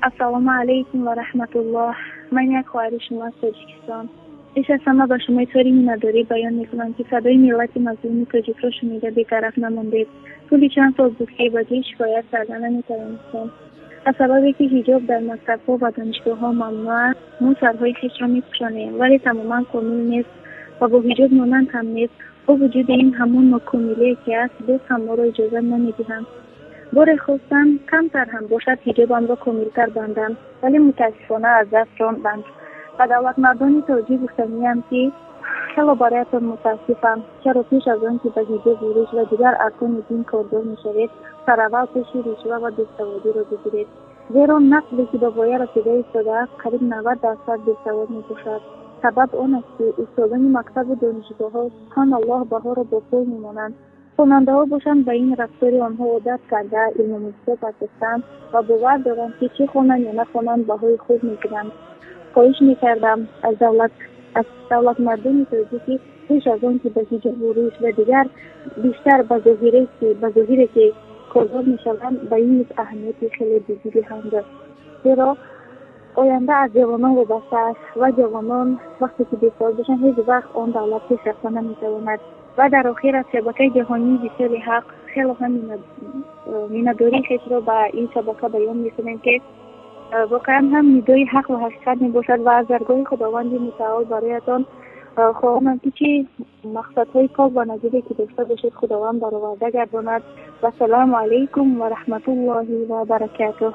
Ассалому алайкум ва раҳматуллоҳ. Ман як хоҳари шумо аз Тоҷикистон. Пеш аз ҳама ба шумо изҳори миннатдорӣ баён мекунам, ки садои миллати мазлуми тоҷикро шунида бетараф намондед. Тӯли чанд сол буд, ки ба ҷой шикоят карда наметавонистем. Аз сабабе ки ҳиҷоб дар мактабҳо ва донишгоҳҳо мамнӯъ аст, мо сарҳои хешро мепӯшонем, вале тамоман комил нест ва бо ҳиҷоб монанд ҳам нест. Бо вуҷуди ин ҳамон нокомилие ки аст, боз ҳам моро иҷозат намедиҳанд. Боре хостам камтар ҳам бошад ҳиҷобамро комилтар бандам, вале мутаассифона аз даст ронданд. Ба давлатмардони тоҷик гуфтаниям, ки хело бароятон мутаассифам. Чаро пеш аз он ки ба ҳиҷобу риш ва дигар аркони дин кордор мешавед, сараввал пеши ришва ва бесаводиро бигиред? Зеро насле ки ба воя расида истодааст, қариб 90% бесавод мебошад. Сабаб он аст, ки устодони мактабу донишгоҳҳо, субҳаналлоҳ, баҳоро бо пул мемонанд. Хонандаҳо бошанд, ба ин рафтори онҳо одат карда, илмомӯзиҳо партофтанд ва бовар доранд, ки чӣ хонанд ё нахонанд, баҳои хуб мегиранд. Хоҳиш мекардам аз давлатмардони тоҷикӣ, пеш аз он ки ба ҳиҷобу риш ва дигар бештар ба зоҳире ки кордор мешаванд, ба ин низ аҳамияти хеле ҷиддӣ диҳанд, зеро оянда аз ҷавонон вобаста аст ва ҷавонон вақте ки бесавод бошанд, ҳеҷ вақт он давлат пеш рафта наметавонад. Ва дар охир аз шабакаи ҷаҳонии Висоли Ҳақ хело ҳам миннатдории хешро ба ин шабака баён мекунем, ки воқеан ҳам нидои ҳақ ва ҳақиқат мебошад, ва аз даргоҳи Худованди Мутаол бароятон хоҳонам, ки чӣ мақсадҳои пок ва назире ки дошта бошед, Худованд бароварда гардонад. Вассалому алайкум ва раҳматуллоҳи ва баракатуҳ.